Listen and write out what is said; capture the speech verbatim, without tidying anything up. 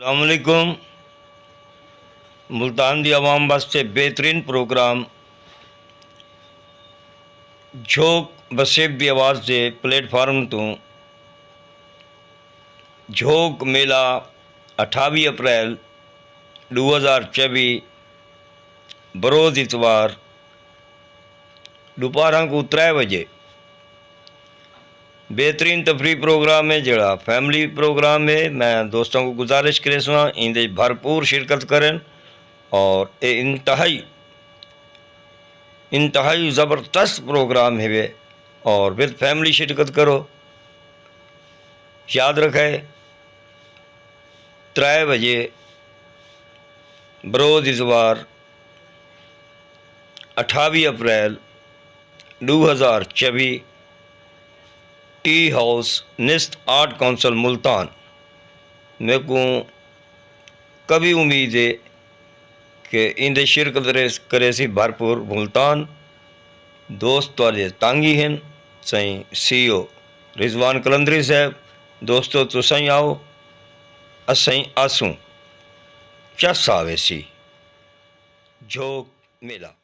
السلام علیکم۔ ملتان دی عوام واسطے بہترین پروگرام جھوک وسیب دی آواز دے پلیٹ فارم توں۔ جھوک میلہ، اٹھاوی اپریل ݙو ہزار چووی، بروز اتوار، ݙوپہراں کوں ترے وڄے۔ بہترین تفریح پروگرام ہے، جیڑھا فیملی پروگرام ہے۔ میں دوستاں کوں گزارش کریساں ایندے بھرپور شرکت کرن، اور اے انتہائی، انتہائی زبردست پروگرام ہے اور وتھ فیملی شرکت کرو۔ یاد رکھے، ترے وڄے بروز اتوار، اٹھاوی اپریل ݙو ہزار چووی، ٹی ہاؤس، نسط آرٹ کونسل ملتان۔ میکوں قوی امید ہے کہ ایندے شرکت ریس-، کریسی بھرپور ملتان۔ دوست تہاݙے تانگھی ہن، سئیں سی او رضوان قلندری صاحب۔ دوستو، تسائیں آؤ، اسائیں آسوں، چس آویسی۔ جھوک میلہ۔